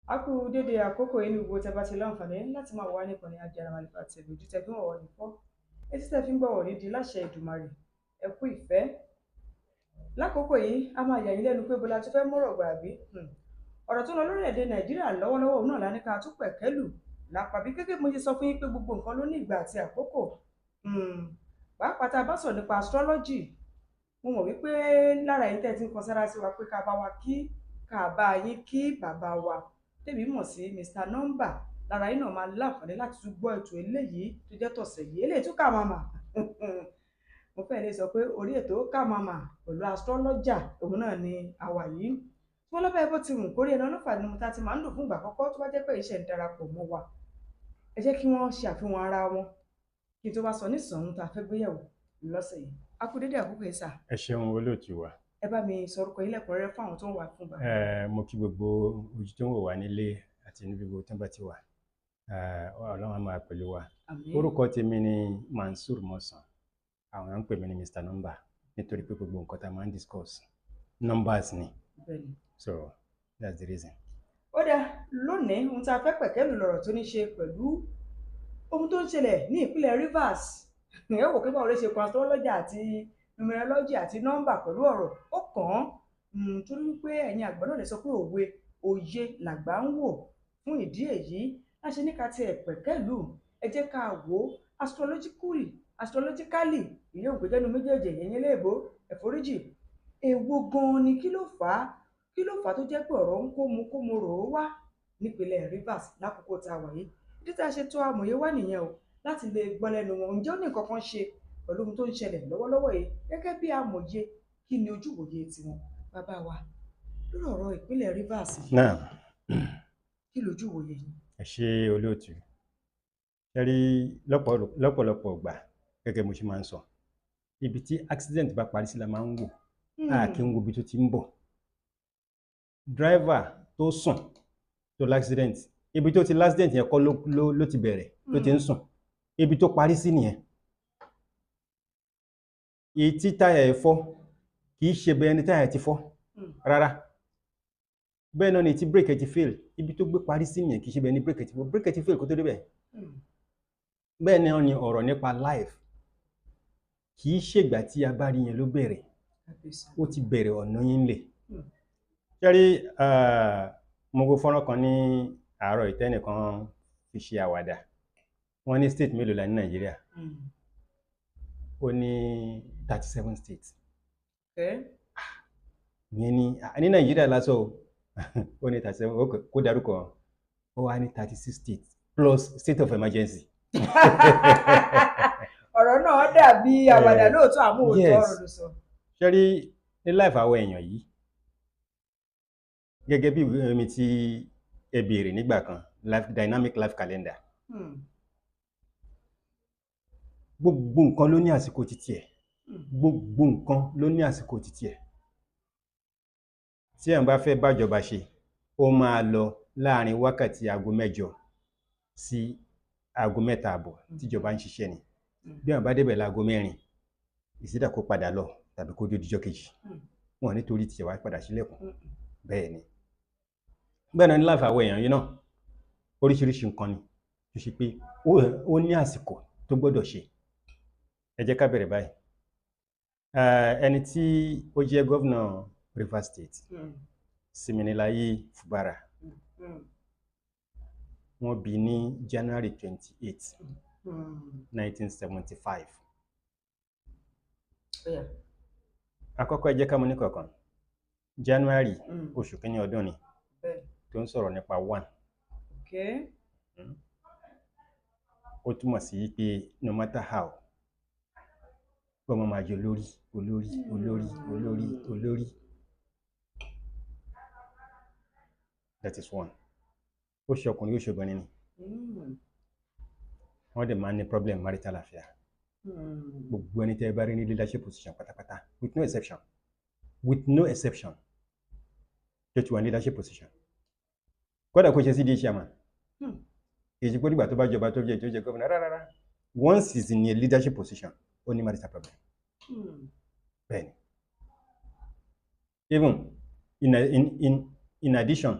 A kú dédé àkókò yìí ní gbogbo tẹ́ bá ti láǹfààní láti máa wà níkànnì Ajarama Alfa TV. Ojú tẹ́ fi ń wọ̀ ní fọ́, etí tẹ́ fi ń gbọ̀wọ̀ nídìí láṣẹ Èdùmàrè. Ẹ kú ìfẹ́. Lákòókò yìí, a máa yà yín lẹ́nu pé bọ́lá tó fẹ́ mọ̀rọ̀ gbàgbé ọ̀rọ̀ tó lọ lórílẹ̀‐èdè Nàìjíríà lọ́wọ́lọ́wọ́, òun náà la ní ká tún pẹ̀kẹ́lù lápàbí. Gẹ́gẹ́ bí mo ṣe sọ fún yín pé gbogbo nǹkan ló ní ìgbà àti àkókò, pàápàá tá a bá sọ̀rọ̀ nípa astrology. Mo mọ̀ wípé lára yín tẹ́ ti ń kan sára sí wa pé ká bá wa kí, ká bá yín kí bàbá wa tèmi mọ̀ sí Mr Number. Lára yín náà máa láǹfààní láti tún gbọ́ ètò eléyìí tó jẹ́ tọ̀sẹ̀ yìí, eléyìí tún kà màmá. Mo fẹ́ lè sọ pé orí ètò kà màmá pẹ̀lú astrologer òun náà ni àwa yìí tí wọ́n lọ́bẹ̀ bó ti wù kórí ẹni ọlọ́fà ni mo ta ti máa ń lò fún ìgbà àkọ́kọ́. Tó bá jẹ́ pé iṣẹ́ ń darapọ̀ mọ́ wa, ẹ jẹ́ kí wọ́n ṣe àfihàn ara wọn kí n tó wá sọ nísànún tá a fẹ́ gbéyẹ̀wò lọ́sẹ̀ yìí. A kú dédé àkókò yìí sà. Ẹ ṣeun, olóòtú wa. Ẹ bá mi sọ orúkọ yín lẹ́kùnrẹ́rẹ́ fún àwọn tó ń wà fún bàbá. Mo kí gbogbo ojú tó ń wò wá nílé àti níbi gbogbo tó ń bá ti wà. Ọlọ́run á máa pẹ̀lú wa. Àmín. Orúkọ tèmi ni Mansour Mọ́sàn. Àwọn èèyàn ń pè mí ní Mr Number nítorí pé gbogbo nǹkan tá a máa ń discuss, numbers ni. So that's the reason. Ó dáa, lónìí, ohun tá a fẹ́ pẹ̀kẹ́lù lọ̀rọ̀ tó ní ṣe pẹ̀lú ohun tó ń ṣẹlẹ̀ ní ìpínlẹ̀ Rivers. Ẹ wò pé báwo ló ṣe kan astrology àti numerology àti nọ́mbà pẹ̀lú ọ̀rọ̀ ó kàn án, torí wípé ẹ̀yin àgbà náà lè sọ pé òwe òye làgbà ń wò. Fún ìdí èyí láṣẹ ní ká tiẹ̀ pẹ̀kẹ́lù. Ẹ jẹ́ ká wò ó astrologically, ìyẹn òkè jẹ́nu méjèèjì ẹ̀yìn léèbó ẹ̀foríjì. Èwo gan-an ni? Kí ló fà á? Kí ló fà á tó jẹ́ pé ọ̀rọ̀ ń kó mu kó mu rò ó wá nípínlẹ̀ Rivers lákòókò tá a wà yìí? Ìdí tá a ṣe tó amòye wá nìyẹn o, láti lè gbọ́ lẹ́nu wọn, ǹjẹ́ ó ní nǹkan kan ṣe pẹ̀lú ohun tó ń ṣẹlẹ̀ lọ́wọ́lọ́wọ́ yìí? Gẹ́gẹ́ bí amòye, kí ni ojúwòye tiwọn? Bàbá wa, lórí ọ̀rọ̀ ìpínlẹ̀ Rivers yìí, náà kí lójúwòye yìí? Ẹ ṣe, olóòtú. Ṣe rí, lọ́pọ̀lọpọ̀ ìgbà, gẹ́gẹ́ mo ṣe máa ń sọ, ibi tí accident bá parí sí la máa ń wò, a kì í wo ibi tó ti ń bọ̀. Driver tó sùn tó l'accident, ibi tó ti l'accident yẹn kọ́ ló ti bẹ̀rẹ̀ ló ti ń sùn, ibi tó parí sí nìyẹn. Èyí tí táyà ẹ̀ fọ́, kì í ṣe bẹ́ẹ̀ ni táyà ẹ̀ ti fọ́ rárá. Bẹ́ẹ̀ náà ni tí brake ẹ̀ ti fail, ibi tó gbé parí sí nìyẹn, kì í ṣe bẹ́ẹ̀ ni brake ẹ̀ ti fọ́. Brake ẹ̀ ti fail kó tó débẹ̀. Bẹ́ẹ̀ náà ni ọ̀rọ̀ nípa life. Kì í ṣègbà tí a bá rí yẹn ló bẹ̀rẹ̀. Kábíyèsí. Ó ti bẹ̀rẹ̀ ọ̀nà yín lè ṣẹ́rí. Mo wo fọ́nrán kan ní àárọ̀ ìtẹ́nìkan fi ṣe àwàdà. Wọ́n ní state mélòó la ní Nàìjíríà? Ó ní 37 states. Ìyẹn ní ní Nàìjíríà lásán o. Ó ní 37. Ok, kó darúkọ wọn. Ó wá ní 36 states plus state of emergency. Ọ̀rọ̀ náà dàbí àwàdà lóòótọ́, àmọ́ òótọ́ ọ̀rọ̀ ló sọ. Ṣẹ́rí, ní life àwọn èèyàn yìí, gẹ́gẹ́ bí ìwé mi tí ẹ béèrè nígbà kan, life dynamic life calendar, gbogbo nǹkan ló ní àsìkò títí ẹ̀. Gbogbo nǹkan ló ní àsìkò títí ẹ̀. Tí ẹ̀ ń bá fẹ́ bájọba ṣe, ó máa lọ láàrin wákàtí aago 8 sí aago 3:30 tíjọba ń ṣiṣẹ́ ni. Bí àwọn bá débẹ̀ láago 4, ìsídà kó padà lọ tàbí kó dé díjọ́ kejì. Wọn nítorí tiẹ̀ wá padà sílẹ̀kùn. Bẹ́ẹ̀ ni, bẹ́ẹ̀ náà ní láìfà àwọn èèyàn yìí náà, oríṣiríṣi nǹkan ni tó ṣe pé ó ní àsìkò tó gbọ́dọ̀ ṣe. Ẹ jẹ́ ká bẹ̀rẹ̀ báyìí. Ẹni tí ó jẹ́ gómìnà Rivers State, Siminalayi Fubara, wọ́n bí ní January 28, 1975. Ó yá. Àkọ́kọ́, ẹ jẹ́ ká mú ní kọ̀ọ̀kan. January, oṣù kínní ọdún ni, tó ń sọ̀rọ̀ nípa one. Ó túmọ̀ sí pé no matter how, wọ́n máa jẹ olórí, olórí, olórí, olórí, olórí. That is one. Ó ṣe ọkùnrin, ó ṣe obìnrin ni, wọ́n dẹ̀ máa ń ní problem marital affair. Gbogbo ẹni tẹ́ ẹ bá rí ní leadership position pátápátá, with no exception, with no exception, tó ti wà ní leadership position, kódà kó ṣe CDA chairman, kì í ṣe pé nígbà tó bá jọba tó jẹ́ gómìnà rárá rárá, once he is in a leadership position, ó ní marital problem. Bẹ́ẹ̀ni, even in, a, in, in, in addition,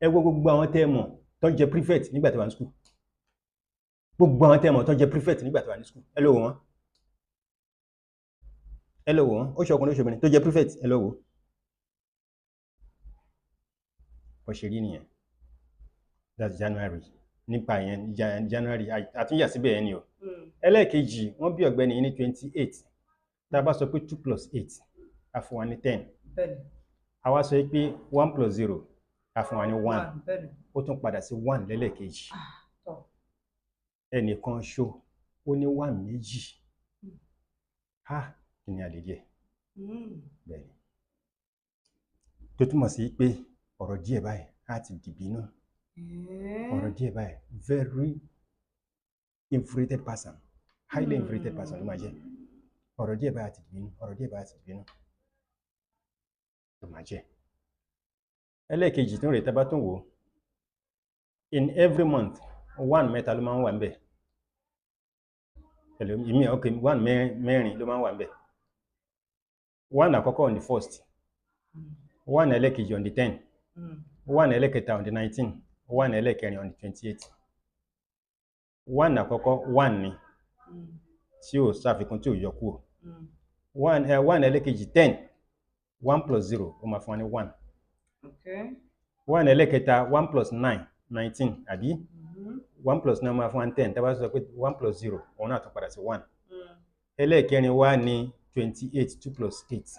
Ẹ wo gbogbo àwọn tẹ́ ẹ mọ̀ tó ń jẹ prefect nígbà tó wà ní school, gbogbo àwọn tẹ́ ẹ mọ̀ tó ń jẹ prefect nígbà tó wà ní school, ẹ lọ wò wọ́n, ẹ lọ wò wọ́n. Ó ṣe ọkùnrin, ó ṣe obìnrin tó jẹ prefect, ẹ lọ wò ó. Bó ṣe rí nìyẹn. That's January. Nípa yẹn, January àtúnyà síbẹ̀ yẹn ni o. Ẹlẹ́ẹ̀kejì, wọ́n bí ọ̀gbẹ́ni yìí ní 28. Tá a bá sọ pé 2 plus 8, á fún wa ní 10. A wá sọ pé 1 plus 0, á fún wa ní 1. Ó tún padà sí 1 lẹ́lẹ́ẹ̀kejì. Ẹnìkan ṣo ó ní 1 méjì. Ha, kí ni a lè jẹ? Bẹ́ẹ̀ni, tó túmọ̀ sí pé ọ̀rọ̀ díẹ̀ báyìí á ti dìbínú. Ọ̀rọ̀ díẹ̀ báyìí, very infuriated person, highly infuriated person ló máa jẹ́. Ọ̀rọ̀ díẹ̀ báyìí á ti dìbínú, ọ̀rọ̀ díẹ̀ báyìí á ti dìbínú ló máa jẹ́. Ẹlẹ́ẹ̀kejì tó ń rè, tábà tún wò ó, in every month, one mẹ́ta ló máa ń wà níbẹ̀. Pẹ̀lú ìmí, ok, one mẹ́rin ló máa ń wà níbẹ̀. One àkọ́kọ́ on the 1st, one ẹlẹ́ẹ̀kejì on the 10, one ẹlẹ́ẹ̀kẹta on the 19, one ẹlẹ́ẹ̀kẹrin on the 28. One àkọ́kọ́, one ni tí ò ṣàfikún, tí ò yọ kúrò. One ẹlẹ́ẹ̀kejì, 10, 1 plus 0, ó máa fún wa ní 1. One ẹlẹ́ẹ̀kẹta, 1 plus 9, 19, àbí? 1 plus 9 máa fún wa ní 10. Tá a bá sọ pé 1 plus 0, òun náà tún padà sí 1. Ẹlẹ́ẹ̀kẹrin wá ní 28, 2 plus 8,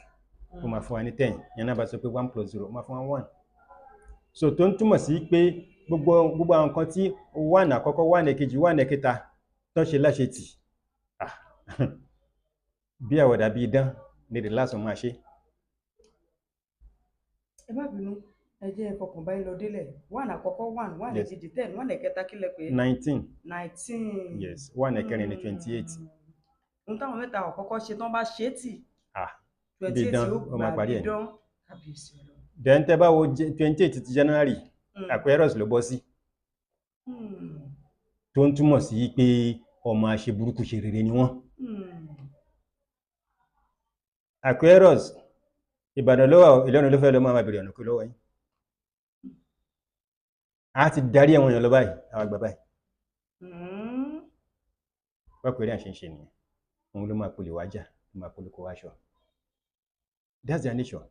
ó máa fún wa ní 10. Yẹn náà, bá sọ pé 1 plus 0, ó máa fún wa 1. So tó ń túmọ̀ sí pé gbogbo àwọn nǹkan tí one àkọ́kọ́, one ẹ̀kejì, one ẹ̀kẹta tó ṣe láṣẹ tì, ah, bí àwàdà bí idán ní the last one máa ṣe. Ẹ má bínú, ẹ jẹ́ ẹ fọkàn báyìí lọ délẹ̀. One àkọ́kọ́ 1, one èkejì 10, one ẹ̀kẹta, kí lẹ pè? 19. 19. Yes, one ẹ̀kẹrin ní 28. Ohun táwọn mẹ́ta àkọ́kọ́ ṣe, tán bá ṣe é tì, ah, 28 idán, ó ó máa gbà parí ẹ̀. Dídán, kábíyèsí Ọlọ́run. Then tẹ́ bá wo 28 ti January, Aquarius ló bọ́ sí, tó ń túmọ̀ sí pé ọmọ àṣeburúkú ṣe rere ni wọ́n. Aquarius, Ìbàdàn ló wà o, Ìlọrin ló fẹ́ lọ, máa bèrè ọ̀nà kó lọ́wọ́ yín. A ti darí àwọn èèyàn lọ báyìí, àwọn àgbà báyìí. Wọ́n pèrè àṣẹ ń ṣe nìyẹn. Òun ló máa polè wájà, ló máa polè kó wáṣọ. That's their nature.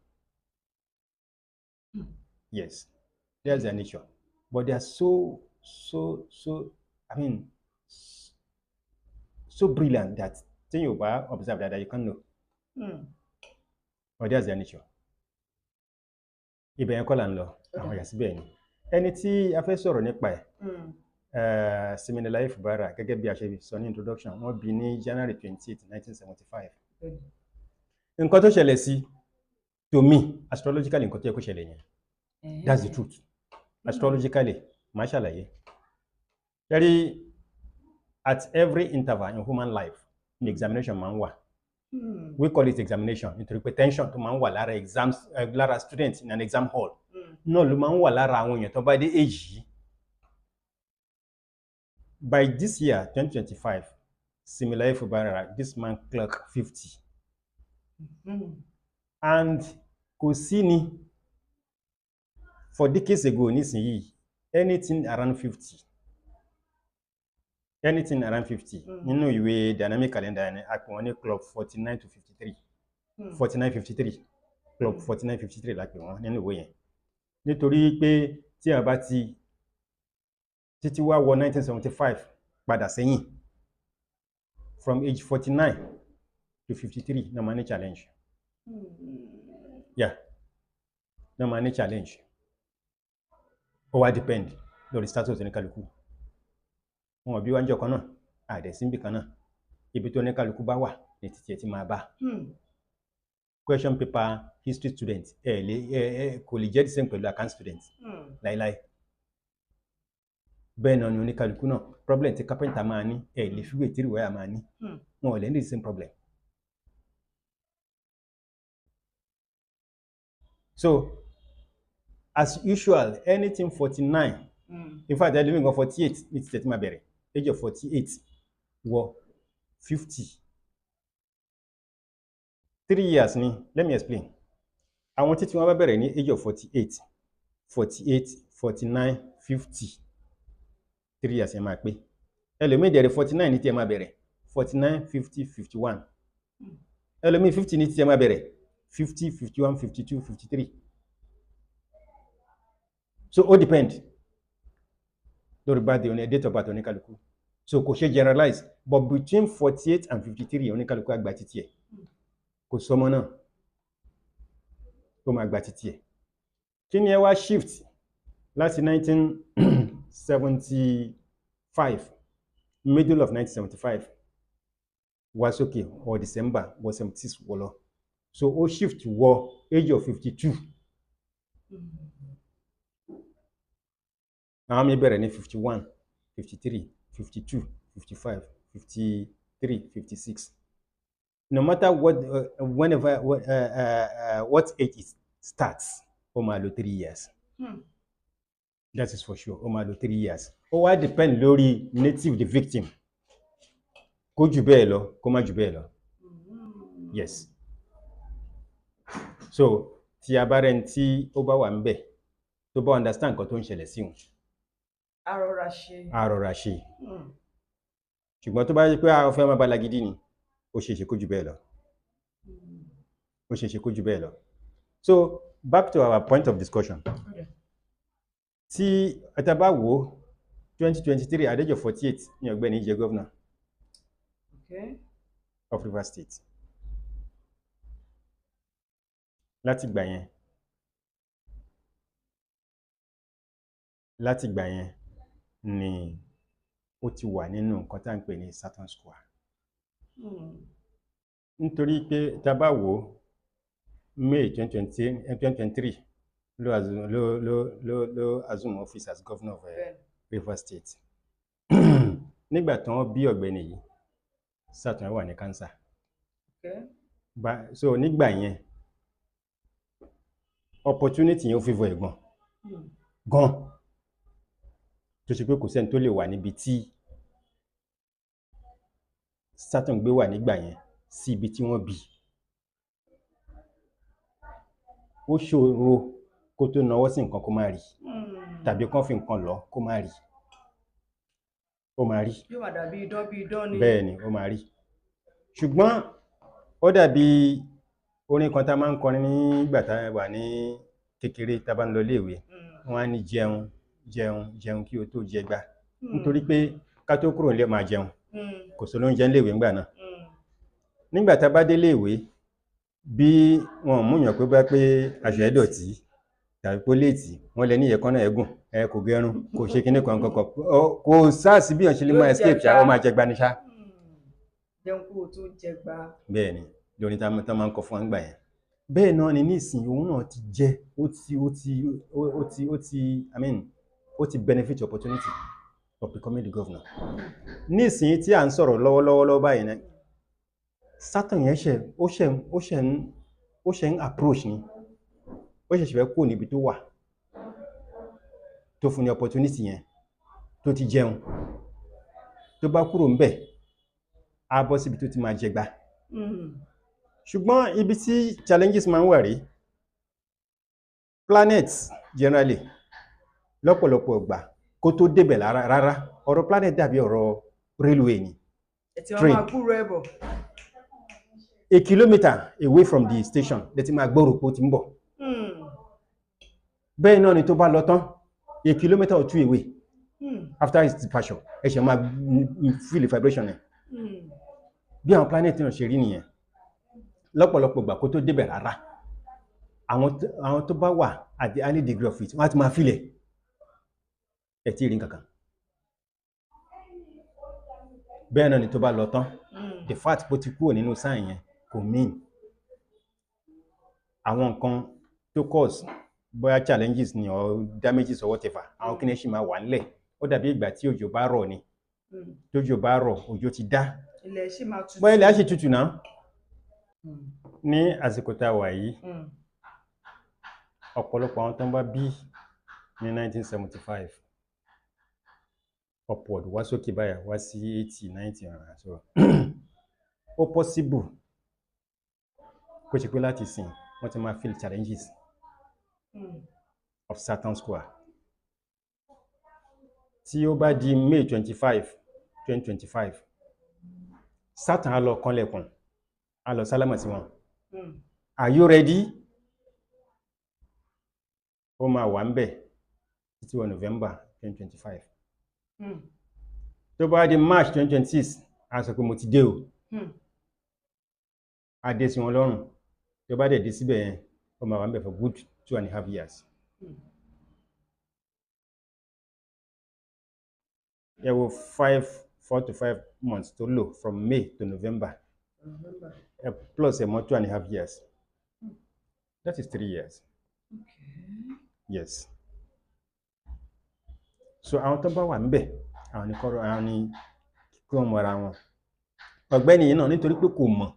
Yes, that's their nature. But they are so, so, so, I mean, so brilliant that téèyàn ò bá observe dáadáa, you can't know. But that's their nature. Ibẹ̀ yẹn kọ́ là ń lọ, àwọn yà síbẹ̀ ni. Ẹni tí a fẹ́ sọ̀rọ̀ nípa ẹ̀, Siminalayi Fubara, gẹ́gẹ́ bí a ṣe sọ ní introduction, wọ́n bí ní January 28, 1975. Nǹkan tó ṣẹlẹ̀ sí, to me, astrologically, nǹkan tó yẹ kó ṣẹlẹ̀ yẹn. That's the truth. Astrologically, màá ṣàlàyé. Ṣẹ́rí, at every interval in human life, ní examination máa ń wà. We call it examination nítorí pé tension tó máa ń wà lára exams, lára student in an exam hall náà ló máa ń wà lára àwọn èèyàn tó bá dé age yìí. By this year, 2025, Siminalayi Fubara, this man clock 50. And kò sí ni for decades ago nísìnyìí, anything around 50, anything around 50, nínú ìwé dynamic calendar ni a pè wọ́n ní club 49 to 53. 49 53, club 49 53 la pè wọ́n nínú ìwé yẹn, nítorí pé tí a bá ti títí wá wọ 1975 padà sẹ́yìn, from age 49 to 53 náà máa ní challenge. Yeah, náà máa ní challenge. Ó wá depend lórí status oníkálukú. Wọn ò bí wá ń jọ kan náà, àdẹ̀sí níbì kan náà. Ibi tó oníkálukú bá wà ní títí ẹ ti máa bá. Question paper history student ẹ lè ẹ ẹ kò lè jẹ́ the same pẹ̀lú account student láíláí. Bẹ́ẹ̀ náà ni oníkálukú náà, problem tí carpenter máa ní, ẹ lè fi wé tí rìwáyà máa ní. Wọn ò lè ní the same problem. So as usual, anything 49, in fact, ẹlòmíì gan, 48 ní ti tẹ̀tí máa bẹ̀rẹ̀, age of 48 wọ 50, 3 years ni. Let me explain. Àwọn títí wọn bá bẹ̀rẹ̀ ní age of 48, 48, 49, 50, 3 years ẹ máa pé. Ẹlòmíì dẹ̀rẹ̀, 49 ní tiẹ̀ máa bẹ̀rẹ̀, 49, 50, 51. Ẹlòmíì, 50 ní tiẹ̀ máa bẹ̀rẹ̀, 50, 51, 52, 53. So ó depend lórí birthday oní, date of birth oníkálukú. So kò ṣe generalize, but between 48 and 53, oníkálukú àgbà títí ẹ̀. Kò sọmọ náà, ó máa gba títí ẹ̀. Kí ni ẹ wá shift láti 1975, middle of 1975 wá sókè, or December wọ 76 wọ lọ? So ó shift wọ age of 52. Àwọn mi bẹ̀rẹ̀ ní 51, 53, 52, 55, 53, 56. No matter what, whenever, what age it starts, ó máa lò 3 years. That is for sure, ó máa lò 3 years. Ó wá depend lórí native the victim, kó jù bẹ́ẹ̀ lọ, kó má jù bẹ́ẹ̀ lọ. Yes, so tí a bá rẹni tí ó bá wà ń bẹ̀, tó bá understand nǹkan tó ń ṣẹlẹ̀ sí òun, Arọra ṣe. Á rọra ṣe. Ṣùgbọ́n tó bá yẹ pé a fẹ́ máa bá lagídí ni, ó ṣeé ṣe kó jù bẹ́ẹ̀ lọ. Ó ṣeé ṣe kó jù bẹ́ẹ̀ lọ. So back to our point of discussion. Tí ẹ bá wò ó, 2023, at age of 48 ní ọ̀gbẹ́ni jẹ́ governor of Rivers State. Láti gbà yẹn ni ó ti wà nínú nǹkan tá à ń pè ní Saturn Square. Nítorí pé tá a bá wò ó, May 2023 ló assume office as governor of Rivers State. Nígbà tí wọ́n bí ọ̀gbẹ́ni yìí, Saturn wà ní Cancer. So nígbà yẹn, opportunity yẹn ó favour ẹ̀ gan gan, tó ṣe pé kò sẹ́ni tó lè wà níbi tí Saturn gbé wà nígbà yẹn sí ibi tí wọ́n bí. Ó ṣòro kó tó nawọ́ sí nǹkan kó má rí, tàbí kán fi nǹkan lọ kó má rí. Ó máa rí. Yóò máa dàbí idán bí idán ni. Bẹ́ẹ̀ ni, ó máa rí. Ṣùgbọ́n ó dàbí orin kan tá a máa ń kọrin nígbà tá a wà ní kékeré, tá a bá ń lọ iléèwé. Wọ́n á ní, "Jẹun, jẹun, jẹun kí o tó jẹgba." Nítorí pé ká tó kúrò nílé, máa jẹun. Kò sí oúnjẹ níléèwé ńgbà náà. Nígbà tá a bá dé iléèwé, bí wọn ò múyàn pé bá pé aṣọ ẹ̀ dọ̀tí tàbí pé ó late, wọ́n lẹ ní ìyẹ̀kánná ẹ̀ gùn, ẹ kò gẹrun, kò ṣe kinní kan kankan, kò sáàsì bí èèyàn ṣe lè máa Yóò escape ṣá, jẹgba. Ó máa jẹgba ní ṣá. Jẹun kó o tó jẹgba. Bẹ́ẹ̀ ni, lórí tá a máa ń kọ fún wa ńgbà yẹn. Bẹ́ẹ̀ náà ni nísìnyí, òun náà ti jẹ́ ó ti ó ti ó ti ó ti I mean, ó ti benefit opportunity of becoming the governor. Nísìnyí tí à ń sọ̀rọ̀ lọ́wọ́lọ́wọ́ lọ́wọ́ báyìí náà, Saturn yẹn ṣe ó ṣe ó ṣe ń ó ṣe ń approach ni, ó ṣẹ̀ṣẹ̀ fẹ́ kúrò níbi tó wà tó fún ní opportunity yẹn, tó ti jẹun. Tó bá kúrò ńbẹ̀, á bọ́ síbi tó ti máa jẹgba. Ṣùgbọ́n ibi tí challenges máa ń wà rí, planets generally, lọ́pọ̀lọpọ̀ ìgbà, kó tó débẹ̀ rárá, ọ̀rọ̀ planet dàbí ọ̀rọ̀ railway ni. Ẹ ti máa Train. máa kúrò ẹ̀ bọ̀. A kilometre away from the station lẹ ti máa gbọ́rò pé ó ti ń bọ̀. Bẹ́ẹ̀ náà ni tó bá lọ tán, a kilometre or two away after its departure, ẹ ṣe máa feel the vibration ẹ̀. Bí àwọn planet náà ṣe rí nìyẹn. Lọ́pọ̀lọpọ̀ ìgbà, kó tó débẹ̀ rárá, àwọn tó bá wà at the early degree of it, wọ́n á ti máa feel ẹ̀. Ẹ̀ tí ì rí nǹkan kan. Bẹ́ẹ̀ náà ni tó bá lọ tán. The fact pé ó ti kúrò nínú sign yẹn kò mean àwọn nǹkan tó cause bóyá challenges ni or damages or whatever, àwọn kí ni ṣì máa wà nílẹ̀. Ó dàbí ìgbà tí òjò bá rọ̀ ni. Tójò bá rọ̀, òjò ti dá, Ilẹ̀ ṣì máa tutù. bóyá ilẹ̀ á sì tutù náà. Ní àsìkò tá a wà yìí, ọ̀pọ̀lọpọ̀ àwọn tó ń bá bí ní 1975 upward wá sókè báyà, wá sí 80, 90 ọ̀ràn, so ó possible kó ṣe pé láti sìn, wọ́n ti máa feel challenges of Saturn square. Tí ó bá di May 25, 2025, Satan á lọ kànlẹ̀kùn, á lọ sálámà sí wọn. Are you ready? Ó máa wà ń bẹ̀ títí wọ November 2025. Tó bá di March 2026, á sọ pé mo ti dé o. Á dé sí wọn lọ́rùn. Tó bá dẹ̀ dé síbẹ̀ yẹn, ó máa wà ń bẹ̀ for good 2.5 years. Ẹ wo 4 to 5 months tó lò from May to November. November. Ẹ plus ẹ mọ́ 2.5 years. That is 3 years. Yes. So àwọn tó bá wà níbẹ̀, àwọn ní kọ́rọ̀, àwọn ní kí wọ́n mọra wọn. Ọ̀gbẹ́ni yìí náà, nítorí pé kò mọ̀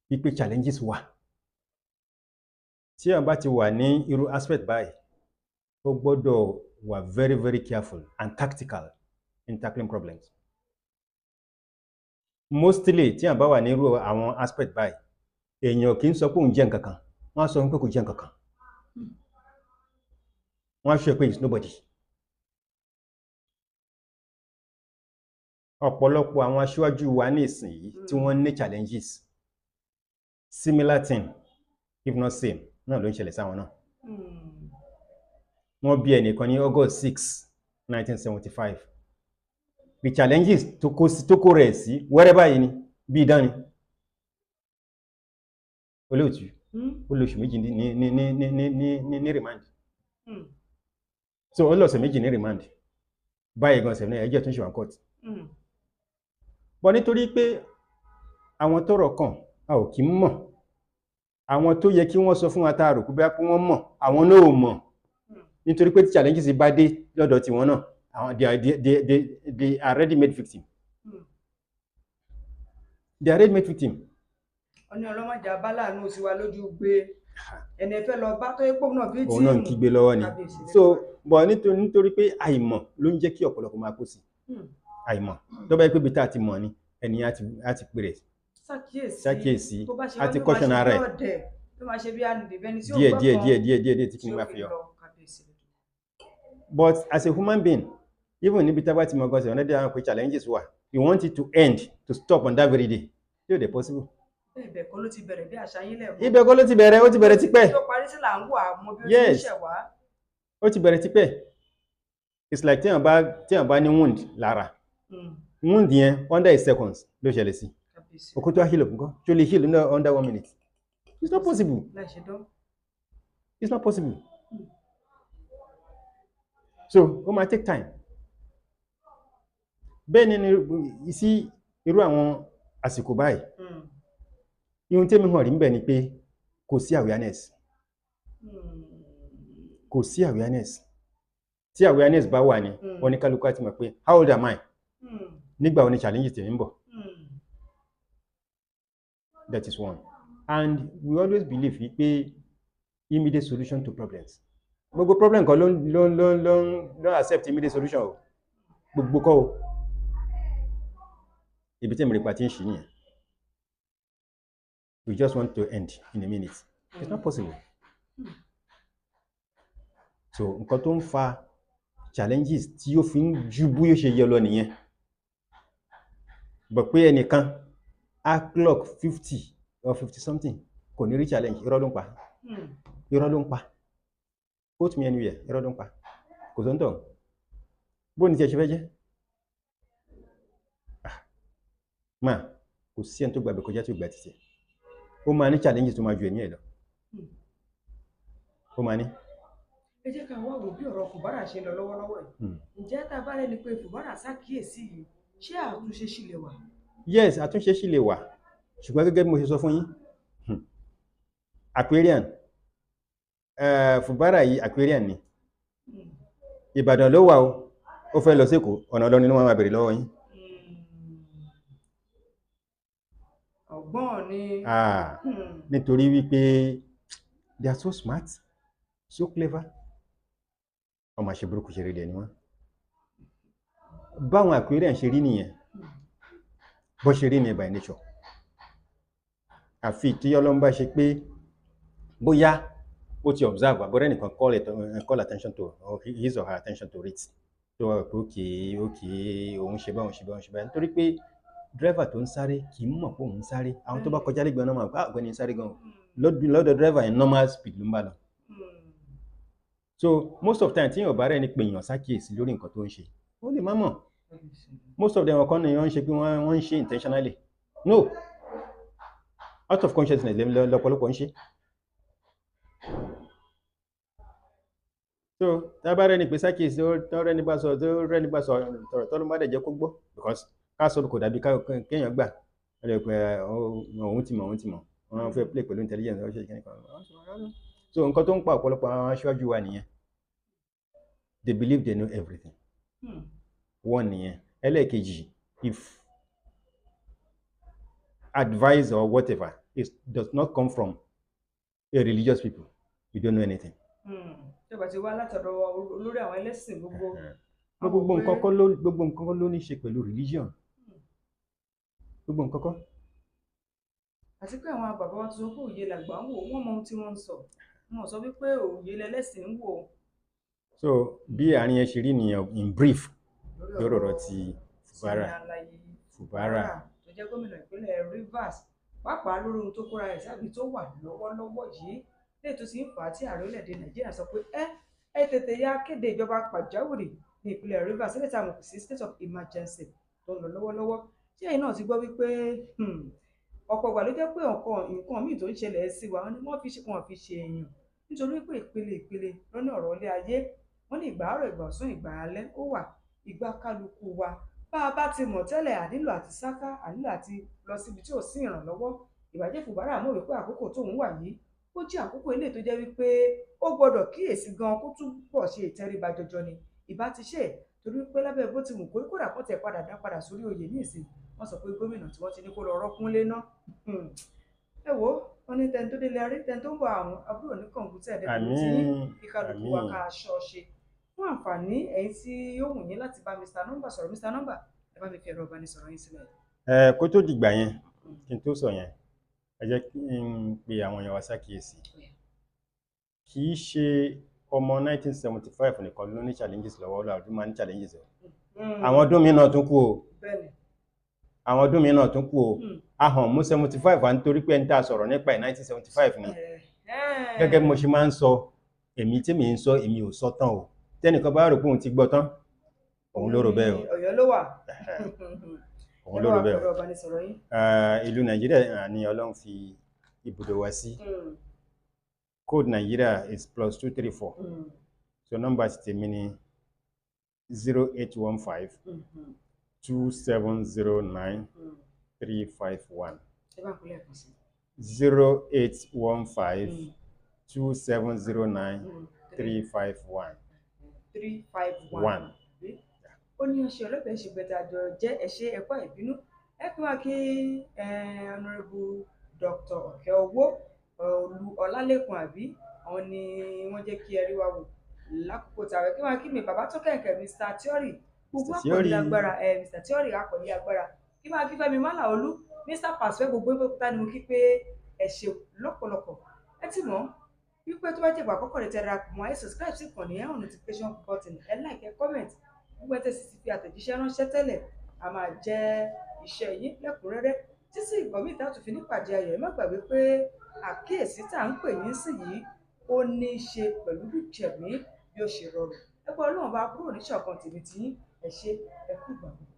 wípé challenges wà. Tí èèyàn bá ti wà ní irú aspect báyìí, ó gbọ́dọ̀ wà very, very careful and tactical in tackling problems. Mostly, tí èèyàn bá wà ní irú àwọn aspect báyìí, èèyàn kì í sọ pé òun jẹ́ nǹkan kan, wọ́n á sọ pé kò jẹ́ nǹkan kan. Wọ́n á sọ pé it's nobody. Ọ̀pọ̀lọpọ̀ àwọn aṣíwájú wa ní ìsinyìí tí wọ́n ní challenges, similar thing, if not same, náà ló ń ṣẹlẹ̀ sáwọn náà. Wọ́n bí ẹnìkan ní August 6, 1975. The challenges tó kó sí, tó kó rẹ̀ sí wẹ́rẹ́ báyìí ni, bí idán ni. Olóòtú, ó lóṣù 2 ní remand. So ó lọ́sẹ̀ 2 ní remand. Báyìí gan sẹ̀mí ẹjọ́ tún ṣe wà court. But nítorí pé àwọn tọ́rọ̀ kàn, a ò kí ń mọ̀. Àwọn tó yẹ kí wọ́n sọ fún wa tá a rò pé bóyá pé wọ́n mọ̀, àwọn náà ò mọ̀. Nítorí pé tí challenges bá dé lọ́dọ̀ tiwọn náà, àwọn they are ready made victim. They are ready made victim. Ọní ọlọ́mọdé abáláàánú sí wa lójú gbé ẹni ẹ fẹ́ lọ bá tó yẹ pọ̀ náà bí. Òun náà ń kígbe lọ́wọ́ ni. Kábíyèsí. So but nítorí pé àìmọ̀ ló ń jẹ́ kí ọ̀pọ̀lọpọ̀ máa kó sí. Àìmọ̀. Tó bá yẹ pé ibi tá a ti mọ̀ ni, ẹni á ti pè rẹ̀ ṣàkíyèsí ṣàkíyèsí, tó bá ṣe á ti wá, tó máa caution ṣe ara bí ẹ̀. ọ̀dẹ̀, tó máa ṣe bí ànìbẹ́ni tí ó Díẹ̀ gbọ́ díẹ̀ kan díẹ̀ díẹ̀ díẹ̀ díẹ̀ tí tí kìíní ó máa fi fi yọ. lọ. Kábíyèsí. But as a human being, even níbi tá a bá ti mọ̀ gan sẹ̀wọ̀n náà pé challenges wà, you want it to end, to stop on that very day. Yóò dẹ̀ possible? Bẹ́ẹ̀ bẹ́ẹ̀ kọ́ ló ti bẹ̀rẹ̀ bí àṣà yín lẹ́ẹ̀kan. Ibẹ̀ kọ́ ló ti bẹ̀rẹ̀, ó ti bẹ̀rẹ̀ tipẹ́. Tó parí sí là ń wà mọ bí ó ti ń Yes. ṣẹ̀ wá. Ó ti bẹ̀rẹ̀ tipẹ́. It's like téèyàn bá ní wound lára. Wound yẹn, under a seconds ló ṣẹlẹ̀ sí. Kábíyèsí. Òkú tó wá heal up nǹkan, tó lè heal under one minute? It's not possible. Láì ṣe dán. It's not possible. So ó máa take time. Bẹ́ẹ̀ ni sí irú àwọn àsìkò báyìí, ihun tẹ́mi hàn rí ń bẹ̀ ni pé kò sí awareness. Kò sí awareness. Tí awareness bá wà ní, oníkálukú á ti mọ̀ pé how old am I? Nígbà wo ni challenge tèmi ń bọ̀? That is one. And we always believe wípé immediate solution to problems, gbogbo problem kan ló ń accept immediate solution o. Gbogbo kọ́ o. Ibi tí èmi rí pa ti ń ṣì nìyẹn. We just want to end in a minute. It's not possible. So nǹkan tó ń fa challenges tí ó fi ń ju bí ó ṣe yẹ lọ nìyẹn. But pé ẹnìkan á clock 50 or 50 something, kò ní rí challenge, irọ́ ló ń pa. Irọ́ ló ń pa. Quote me anywhere, irọ́ ló ń pa. Kò tó ń tọ̀ bó ní tí ẹ ṣe fẹ́ jẹ́. Ah, máa kò sí ẹni tó gbàgbé kọjá tó gbà títì. Ó máa ní challenges tó máa ju ẹ̀mí ẹ̀ lọ. Ó máa ní. Ẹ jẹ́ ká wá wò bí ọ̀rọ̀ Fubara ṣe ń lọ lọ́wọ́lọ́wọ́ yìí. Ǹjẹ́ tá a bá rẹ́ni pé Fubara ṣàkíyèsí yìí, ṣé àtúnṣe ṣì lè wà? Yes, àtúnṣe ṣì lè wà, ṣùgbọ́n gẹ́gẹ́ bí mo ṣe sọ fún yín, Aquarian, Fubara yìí, Aquarian ni. Ìbàdàn ló wà o, ó fẹ́ lọ sékòó, ọ̀nà Ìlọrin ni wọ́n máa bèrè lọ́wọ́ yín. Ọgbọ́n ni. Ah, nítorí wípé they are so smart, so clever. Ọmọ àṣẹ burúkú ṣe rí dẹ̀ ni wọ́n. Báwọn Aquarian ṣe rí nìyẹn, bó ṣe rí nìyẹn by nature. Àfi tí Ọlọ́run bá ṣe pé bóyá ó ti observe àbúrò ẹnìkan call attention to or his or her attention to it. Tó wà pé okay, òun ṣe báyìí, òun ṣe báyìí, òun ṣe báyìí, nítorí pé driver tó ń sáré kì í mọ̀ pé òun ń sáré. Àwọn tó bá kọjá lẹ́gbẹ̀ẹ́ náà máa pé ọ̀gbẹ́ni ń sáré gan-an. Lọ́dọ̀ driver yẹn, normal speed ló ń bá lọ. So most of time, tí èèyàn bá rẹ̀ ní pé èèyàn ṣàkíyèsí lórí nǹkan tó ń ṣe, ó lè má mọ̀. Most of them ọkàn ni wọ́n ń ṣe pé wọ́n ń ṣe intentionally. No, out of consciousness lọ́pọ̀lọpọ̀ ń ṣe. So tá a bá rẹ́ni pé ṣàkíyèsí, tó rẹ́ni bá sọ, tó rẹ́ni bá sọ tọ̀rọ̀ tọ́lọ́ má dẹ̀ jẹ́ kó gbọ́, because ká sọ kò dàbí kéèyàn gbà. Ó lè pẹ́ òun ti mọ̀, òun ti mọ̀, wọ́n fẹ́ play pẹ̀lú intelligence, wọ́n ṣe kíní kan. So nǹkan tó ń pa ọ̀pọ̀lọpọ̀ àwọn aṣáájú wa nìyẹn. They believe they know everything. One nìyẹn. Ẹlẹ́ẹ̀kejì, if advice or whatever it does not come from a religious people, you don't know anything. Tó bá ti wá látọ̀dọ̀ olórí àwọn ẹlẹ́sìn gbogbo. Gbogbo nǹkan kọ́ ló, gbogbo nǹkan kọ́ ló ní ṣe pẹ̀lú religion. Gbogbo nǹkan kọ́. Àti pé àwọn bàbá wa tó sọ pé òye làgbà ń wò, wọ́n mọ ohun tí wọ́n ń sọ. Wọ́n sọ wípé òye lẹlẹ́sìn ń wò. So bí àárín yẹn ṣe rí nìyẹn in brief lórí ọ̀rọ̀ ti Fubara. Fubara tó jẹ́ gómìnà ìpínlẹ̀ Rivers, pàápàá lórí ohun tó kóra ẹ̀ sábì tó wà lọ́wọ́lọ́wọ́ yìí, léè tó ti ń fà á tí ààrẹ orílẹ̀-èdè Nàìjíríà sọ pé ẹ tètè ya kéde ìjọba pàjáwìrì ní ìpínlẹ̀ Rivers, sílẹ̀ tá a mọ̀ sí state of emergency tó ń lọ lọ́wọ́lọ́wọ́. Tí ẹ̀yin náà ti gbọ́ wípé ọ̀pọ̀ ìgbà ló jẹ́ pé nǹkan míì tó ń ṣẹlẹ̀ sí wa ni wọ́n fi ṣe, wọ́n fi ṣe èèyàn, nítorí pé ìpele ìpele lọ́nà ọ̀rọ̀ ilé ayé, wọ́n ní ìgbà àárọ̀, ìgbà ọ̀sán, ìgbà alẹ́ ó wà, ìgbà kálukú wa. Bá a bá ti mọ̀ tẹ́lẹ̀, ànílò àti sáká, ànílò àti lọ síbi tí ò sí ìrànlọ́wọ́. Ìbàjẹ́ Fubara mọ̀ wípé àkókò tóun wà yìí, ó jẹ́ àkókò ilé tó jẹ́ wípé ó gbọ́dọ̀ kíyèsí gan kó túbọ̀ ṣe ìtẹríba jọjọ ni ìbá ti ṣe, torí pé lábẹ́ bó ti wù kó kódà kó tẹ̀ padà dá padà sórí oyè ní ìsìn, wọ́n sọ pé gómìnà tí wọ́n ti ní kó lọ rọ́kúnlé ná. Ẹ wo, wọ́n ní tẹni tó délé arí, tẹni tó ń bọ̀ àwọn àbúrò ní kọ̀ǹpútà ẹ̀dẹ́gbẹ̀rún tí kíkálukú wa ká aṣọ ṣe. Fún àǹfààní ẹ̀yin tí ó wù yín láti bá Mr. Number sọ̀rọ̀, Mr. Number, ẹ bá mi fi ẹ̀rọ ìbánisọ̀rọ̀ yín sílẹ̀. Kó tó dìgbà yẹn, kí n tó sọ yẹn, ẹ jẹ́ kí n pe àwọn èèyàn wa ṣàkíyèsí. Kì í ṣe ọmọ 1975 nìkan ló ní challenges lọ́wọ́, lọ́wọ́ máa ní challenges o. Àwọn ọdún mi náà tún kù o. Àwọn ọdún mi náà tún kù o. Ahọ̀n mú 75 wá nítorí pé ẹni tá a sọ̀rọ̀ nípa ẹ̀ 1975 ni. Gẹ́gẹ́ bí mo ṣe máa ń sọ, èmi tí mi ń sọ, èmi ò sọ tán o. Tẹ́nìkan bá rò pé òun ti gbọ́ tán, òun ló rò bẹ́ẹ̀ o. Ọ̀yọ́ ló wà. Òun ló rò bẹ́ẹ̀ o. Ìlú Nàìjíríà ni Ọlọ́run fi ibùdó wa sí. Code Nigeria is +234. So number ti tèmi ni 0815 2709 351. 0815 2709 351. 351. Ó ní ọṣẹ ọlọ́bẹ̀ ṣe gbẹ̀tà àjọ jẹ́ ẹ̀ṣẹ̀ ẹ̀kọ́ ìbínú. Ẹ kí wá kí Honourable Dr. Ọ̀kẹ́owó Olú Ọlálékan, àbí àwọn ni wọ́n jẹ́ kí ẹ rí wa wò lákòókò tààrẹ. Kí wá kí mi bàbá tó kẹ̀kẹ́ Mr. Theory, gbogbo àpọ̀lé agbára, Mr. Theory àpọ̀lé agbára. Kí wá kí Fẹ́mi Málàolú, Mr. Pastor, gbogbo ìpópútà ni mo kí pé ẹ ṣe lọ́pọ̀lọpọ̀. Ẹ ti mọ̀ wípé tó bá jẹ́ ìgbà àkọ́kọ́ rẹ̀ tẹ́ darapọ̀ mọ́, ẹ subscribe sí ìkànnì, ẹ hàn notification button, ẹ like, ẹ comment. Gbogbo ẹ tẹ́ sì ti fi àtẹ̀jíṣẹ́ ránṣẹ́ tẹ́lẹ̀, a máa jẹ́ iṣẹ́ yín lẹ́kùnrẹ́rẹ́ títí ìgbà míì tá a tún fi nípàdé ayọ̀. Ẹ má gbàgbé pé àkíyèsí tá à ń pè yín sí yìí ó ní í ṣe pẹ̀lú bí ìṣẹ̀mí bí ó ṣe rọrùn. Ẹ gbọ́ Ọlọ́run bá kúrò níṣọ̀kan tèmi tí yín. Ẹ ṣé, ẹ kú ìgbà gbogbo.